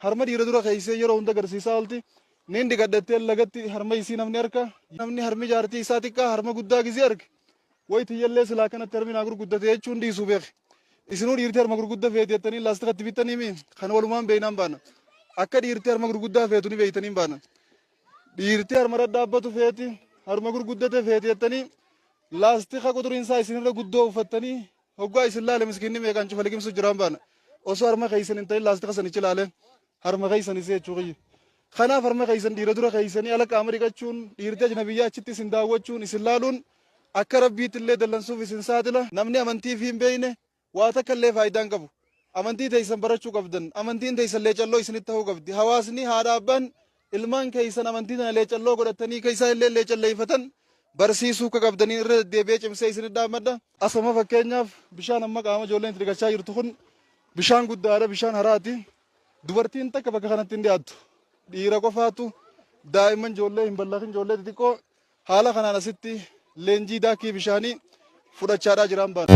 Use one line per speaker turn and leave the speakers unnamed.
Harma dhiira dura keeysee yeroo hunda garsiisaa oolti. Nin dhiqadha jettee lagatti harma isii namni arka. Namni harmi jaartii isaa xiqqaa harma guddaa gizee arge, way tiyyallee silaa akkanatti harmi naa gurguddate jechuun dhiisu beeki. Isinuu dhiirti harma gurgudda feeti jettanii laastika itti bittanii mii? Kana walumaan beeynaan baana. Akka dhiirti harma gurguddaa feetu ni beeytaniin baana. Dhiirti harma dhadhaabbatu feeti, harma gurguddate feeti jettanii laastika quxuriin isaa isinirra guddoo uffattanii hoggaa isin laale miskiinni meeqaan cufa liqimsu jiraan baana. Osoo harma keeysan hin ta'in laastika sanichi laale harma keeysan isee jechuu kiyya. Kanaaf harma keeysan dhiira dura keeysanii ala qaama dhiqachuun, dhiirti ajnabiyyaa achitti isin daawwachuun, isin laaluun akka Rabbiitti illee dallansuuf isin saaxila. Namni amantii ifii hin beeyne waa takka illee faayidaa hin qabu. Amantii teeysan barachuu qabdan. Amantiin teeysan leecalloo isinitti tahuu qabdi. Hawaasni, haadha abbaan ilmaan keeysan amantii tana leecalloo godhatanii akka isaan illee leecalleeyfatan barsiisuu akka qabdaniin irra deddeebi'ee cimsee isinitti dhaammadha. Asuma fakkeenyaaf bishaan amma qaama ijoolleen itti dhiqachaa jirtu kun bishaan guddaadha, bishaan haraati. Dubartiin takka bakka kanatti hin dhiyaattu. Dhiira qofaatu daa'imman ijoollee hin ballakin ijoollee xixiqqoo haala kanaan asitti leenjii daakii bishaanii fudhachaadhaa jiraan baana.